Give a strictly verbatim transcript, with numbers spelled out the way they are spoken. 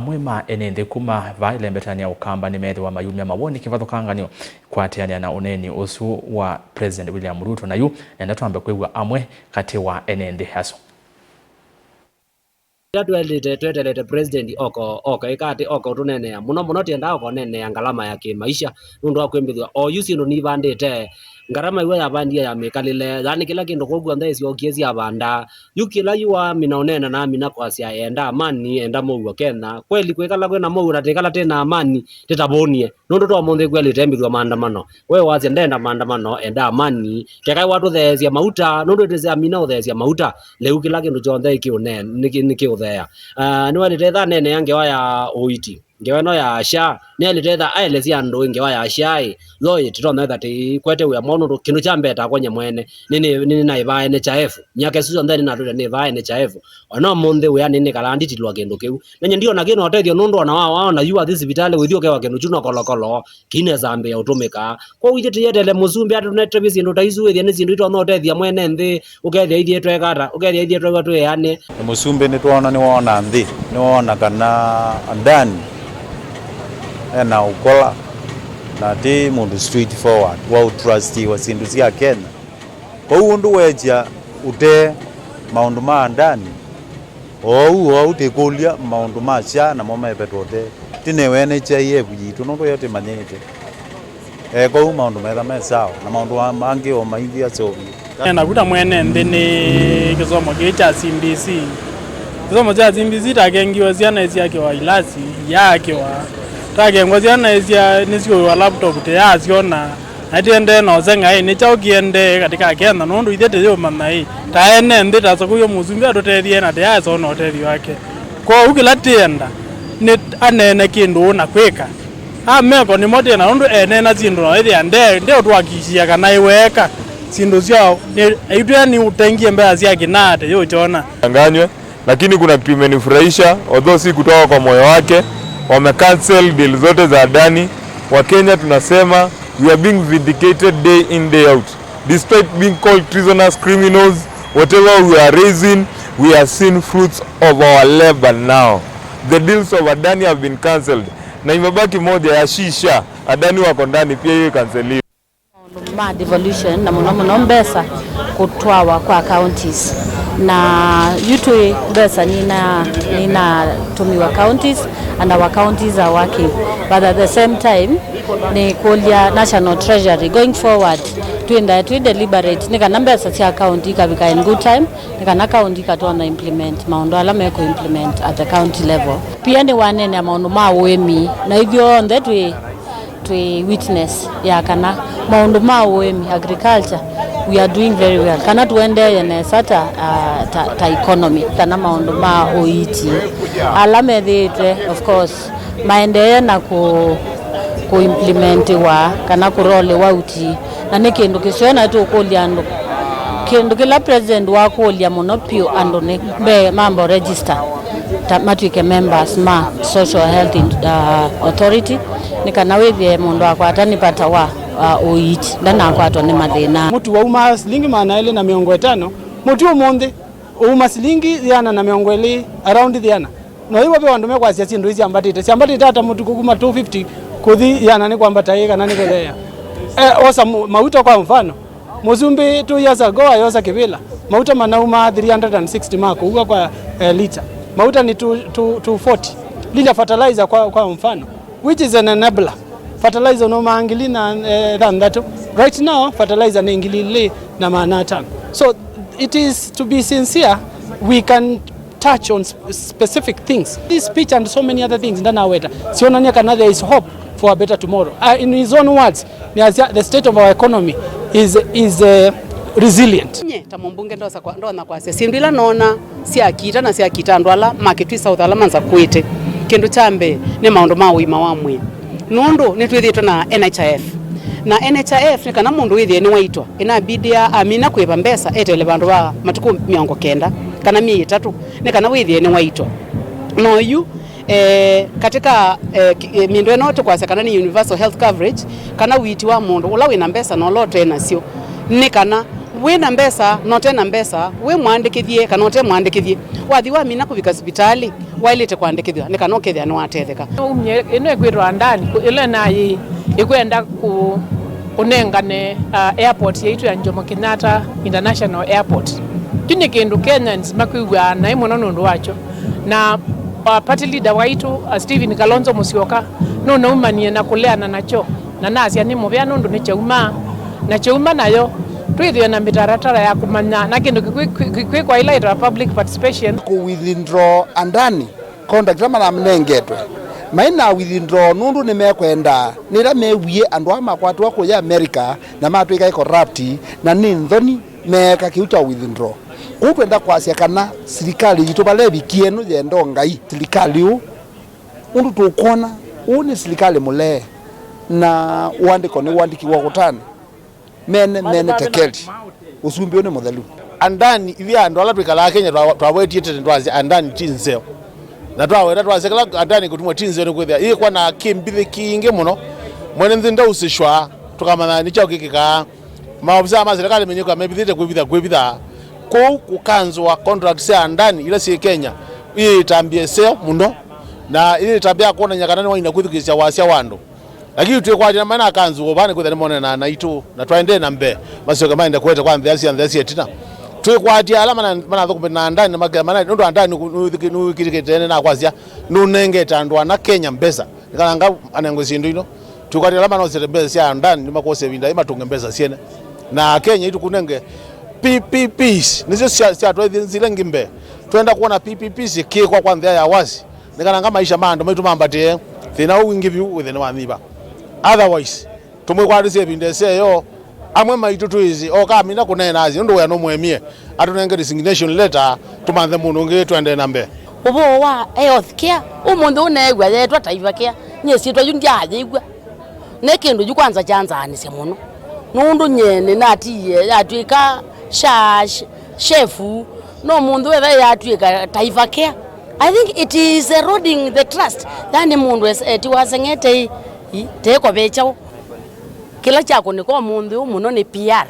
Amwe ma ene nthĩ kuma vaa ĩlembetanĩ ya Ũkamba nĩmethĩwa mayumya mawoni kĩvathũkanganyo kũatĩanĩa na ũneeni ũsu wa President William Ruto, na yu nenda twambe kwĩw'a amwe katĩ wa ene nthĩ asu. Ĩla tũelĩte twetelete President oka, oka ĩka atĩ oka ũtũneenea. Mũno mũno tyendaa oka ũneenea ngalama ya kĩmaisha, nũndũ wa kwĩmbĩthw'a oyu syĩndũ nivandĩte, ngalama iw'a yavandie ya mĩkalĩle, yani kĩla kĩndũ kũu kw'onthe ĩsyokie syavanda. Yu kĩla yu wamina ũneena na amina kwasya, "Enda amani, enda mũuo Kenya." Kweli kwĩkala kwĩna mũuo na twĩkala twĩna amani, tĩtavũnie. Nũndũ ta ũmũnthĩ kwelĩte embĩthw'a maandamano. We wasya, "Ndenda maandamano, enda amani." Kekaĩ watũtheesya mauta, nũndũ ĩtĩsĩ amina ũtheesya mauta, lĩu kĩla kĩndũ kyonthe nĩkĩũne-, nĩkĩ-, nĩkĩũtheea. Ah, nĩwelĩte ĩtha neenea ngewa ya ũiiti. Ngewa ĩno ya SHA, nĩelĩte ĩtha aelesya andũ ngewa ya SHA ĩ, yo ĩ, tĩtonya ĩtha tĩikwete wĩa mwaũ nũndũ kĩndũ kya mbee takwa nye mwene, nĩ, nĩ, nĩ, nĩnaĩvaa NHIF. Myaka ĩsu yonthe nĩnatwĩte nĩvaa NHIF. Ona ũmũnthĩ wĩa nĩnĩkalaa nditilwa kĩndũ kĩu. Na nye ndiona kĩna ũtethyo nũndũ ona wa, waona yu wathi sivitalĩ wĩthi ũkewa kĩndũ kyu no kolokolo, kĩinesa mbĩa ũtũmĩka. Kwoou ithyĩ tũyetele mũsumbĩ atũnetavye syĩndũ ta isu, wĩthĩa nĩ syĩndũ itonya ũtethya mwene nthĩ, ũkethĩa ithyĩ tweka ata, ũkethĩa ithyĩ tweka twĩ eanĩ. Nĩ mũsumbĩ nĩtwoona, nĩwoona nthĩ, nĩwoona kana Adani ena ũkola na ti mũndũ straight forward wa ũtrustiwa syĩndũ sya Kenya. Kwoou ũndũ weekya ũtee maũndũ ma Adani, oou, oou tĩkũlya maũndũ ma SHA namo mevetwa ũtee. Tĩnewe NHIF yitũ, nũndũ yo tĩmanyĩĩte. E, kwoou maũndũ metha me sawa, na maũndũ ma-, mangĩ o maithi aseũvye. E, naku ta mwene nthĩ nĩ kĩsomo kĩĩ kya CBC. Kĩsomo kya CBC takengiwe syana ĩsyakĩwa ilasi, iyaakĩwa. Takengwa syana ĩsya nĩsyũĩwa laptop tĩyaasyona. Na ĩtĩendee na ũsenga ĩ, nĩ kyaũ kĩendee katĩ ka Kenya, nũndũ ithyĩ tĩyũmanya ĩ, ta ene nthĩ, ta sakũyũ mũsumbĩ atũtethie na tĩyaesona ũtethyo wake. Kwoou kĩla tĩenda nĩ aneene kĩndũ ũna kwĩka. Ameko nĩmo tĩna, nũndũ eneena syĩndũ na ĩthĩa nde, ndeũtũakikishia kana ĩweeka syĩndũ syoo, nĩ, aitwĩa nĩ ũtengie mbesa sya kĩnaa tĩyũkyona. Changanywe. Lakini kuna kitu imenifurahisha, although si kutoka kwa moyo wake, wamecancel deal zote za Adani. Wakenya tunasema, we are being vindicated day in, day out. Despite being called treasonous criminals, whatever we are raising, we are seeing fruits of our labor now. The deals of Adani have been cancelled. Na imebaki moja ya SHA, Adani wako ndani, pia hiyo ikanseliwa. Maũndũ ma devolution na mũno mũno mbesa kũtwawa kwa counties. Na yu twĩ mbesa nina, ninatũmiwa counties and our counties are working. But at the same time, nĩ kũlya National Treasury going forward, twĩndae twĩ deliberate nĩ kana mbesa sya county ikavika in good time, nĩ kana county ikatonya implement maũndũ ala mekũ implement at the county level. Pia nĩwaneenea maũndũ ma ũĩmi, na ithyonthe twĩ twĩ witness ya kana maũndũ ma ũĩmi, agriculture, we are doing very well, kana tũendeeye nesa ta, ah, ta, ta economy, kana maũndũ ma ũiiti ala methĩĩtwe, of course, maendeeye na kũ, kũ implementiwa kana kũrolewa uti, na nĩ kĩndũ kĩseo na tũkũlya andũ. Kĩndũ kĩla president wakũlya mũno piũ andũ nĩ mbee mambo register ta matw'ĩke members ma Social Health, uh, Authority, nĩ kana wĩthĩe mũndũ akwata nĩ vata wa, uh, ũiiti, ndanakwatwa nĩ mathĩna. Mũtu wauma silingi maana elĩ na mĩongo ĩtano, mũtu ũmũnthĩ ũuma silingi ĩana na mĩongo ĩlĩ, around ĩana. No ĩw'a ve andũ mekwasya syĩndũ ii syambatĩte. Syambatĩte ata mũtu kuma two fifty kũthi ĩana nĩ kwambata ĩ kana nĩ kũtheea? Eh, osa mu-, mauta kwa mfano. Mũsumbĩ two years ago ayosa kĩvĩla, mauta manauma three hundred and sixty ma kũua kwa, eh, lita. Mauta nĩ two, two, two forty. Lita fertilizer kwa, kwa mfano, which is an enabler. Fertilizer ũnaumaa ngili na, eh, thanthatũ. Right now, fertilizer nĩ ngili ilĩ na maana atano. So, it is, to be sincere, we can touch on sp-, specific things. This speech and so many other things ndanaweta sionania kana there is hope for a better tomorrow. Uh, in his own words, nĩasya, "The state of our economy is, is, uh, resilient." Nye ta mũmbunge ndosa kwa, ndonya kwasya syĩndũ ila noona syakita na syakita andũ ala ma Kitui South ala manzakuĩte. Kĩndũ kya mbee nĩ maũndũ ma ũima wa mwĩĩ, nũndũ nĩtwĩthĩĩtwe na NHIF. Na NHIF nĩ kana mũndũ wĩthĩe nĩwaitwa, ĩnabidĩa amina kũĩva mbesa etele vandũ va matukũ mĩongo kenda kana myei ĩtatũ, nĩ kana wĩthĩe nĩwaitwa. Na oyu, eh, katika, eh, ki-, eh, mĩndũ ĩno tũkwasya kana nĩ universal health coverage, kana ũiiti wa mũndũ ũla wĩna mbesa na ũla ũte nasyo, nĩ kana Wĩ na mbesa na ũte na mbesa, wĩ mwandĩkĩthye kana ũte mwandĩkĩthye, wathi wamina kũvika sivitalĩ, waĩlĩte kũandĩkĩthw'a nĩ kana ũkethĩa nĩwatetheka. Umye ĩno ĩkwĩtwa Andani, ĩla naĩ ĩkwenda kũ-, kũnengane, uh, airport yaitũ ya Jomo Kenyatta International Airport. Kyu nĩ kĩndũ Kenyans makwĩw'aa naĩ mũno nũndũ wakyo. Na, uh, party leader waitũ, uh, Stephen Kalonzo Musyoka, nũnaumanie na kũleana nakyo. Na nasya nĩ mũvea nũndũ nĩkyaumaa, na kyauma nayo twĩthĩwe na mĩtaratara ya kũmanya na kĩndũ kĩkwĩ-, kĩkwĩ-, kĩkwĩkwa ĩla ĩtawa public participation. Kũ withdraw Andani contract ĩla mananengetwe, mai na withdraw nũndũ nĩmekwenda nĩ ĩla mewie andũ aa makwatiwa kũya America na matwĩka corrupt, na nĩ nthoni meeka kĩu kya withdraw. Kũu twenda kwasya kana silikalĩ yitũ vala ĩvikie ĩno yenda o Ngai. Silikalĩ ũũ Ũndũ tũkwona, ũũ nĩ silikalĩ mũlee, na ũandĩko nĩũandĩkiwe ũkũtanĩ. Mene, mene tekeli. Ũsumbĩ ũũ nĩ mũthelu. Andani, ithyĩ andũ ala twĩkalaa Kenya twa-, twawetie tene twasya Andani ti nzeo. Na twaweta twasya kĩla Andani kũtumwa ti nzeo nĩkwĩthĩa ĩkwa na kĩmbithĩ kingĩ mũno. Mwene nthĩ ndausĩshwa, tũkamanya nĩ kyaũ kĩkĩkaa. Maovisaa ma silikalĩ menyĩkw'a mevithĩte kwĩvitha, kwĩvitha kũu kũkanzũa contract sya Andani ila syĩ Kenya, iyĩtambya ĩseo mũno, na iyĩtambya ya kwonany'a kana nĩwaina kwĩthukĩĩsya wasya wa andũ. Lakini twĩkwatya na maina akanzũa vaa nĩkwĩthĩa nĩmonene na anaitũ, na twaendee na mbee, masyoke maende kũete kwa nthĩa sya nthĩa sya ĩtina. Twĩkwatya ala mana-, manathũkũmĩte na Andani na makea mana, nũndũ Andani nũwĩkĩtĩkĩte ene na kwasya nũnengete andũ ana Kenya mbesa, nĩ kana nga anengwe syĩndũ ino. Tũkwatya ala manosete mbesa sya Andani nĩmakwosa ĩvinda yĩĩ matũnge mbesa syene. Na Kenya itũkunenge P P Ps, nĩsyo sya-, syatwaĩthye nzila ĩngĩ mbee. Twenda kwona P P Ps ikĩkwa kwa nthĩa ya wasi, nĩ kana nga maisha ma andũ maitũ mambatĩe. Thĩna ũũ wingĩ vyũ wĩthĩe nĩwanyiva. Otherwise, tũmwĩkwatĩsye ĩvinda ĩseo. Amwe maitũ twĩsĩ, okamina kũneena asya, nũndũ wĩa nũmũemie, atũnenge resignation letter, tũmanthe mũndũ ũngĩ, tũendee na mbee. Ũvoo wa health care, ũmũnthĩ ũneew'a yeetwa Taifa Care, nyie syĩtwa yu ndyayĩw'a. Nĩ kĩndũ yu kwanza kyanzaanĩsya mũno, nũndũ nyie nĩnatiie yatw'ĩka SHA sh-, shefu, no ũmũnthĩ wetha yatw'ĩka Taifa Care. I think it is eroding the trust, yani mũndũ es-, etiwa aseng'ete ĩ, ĩ, teĩkove kyaũ. Kĩla kyakũnĩka ũmũnthĩ ũũ mũno nĩ P R.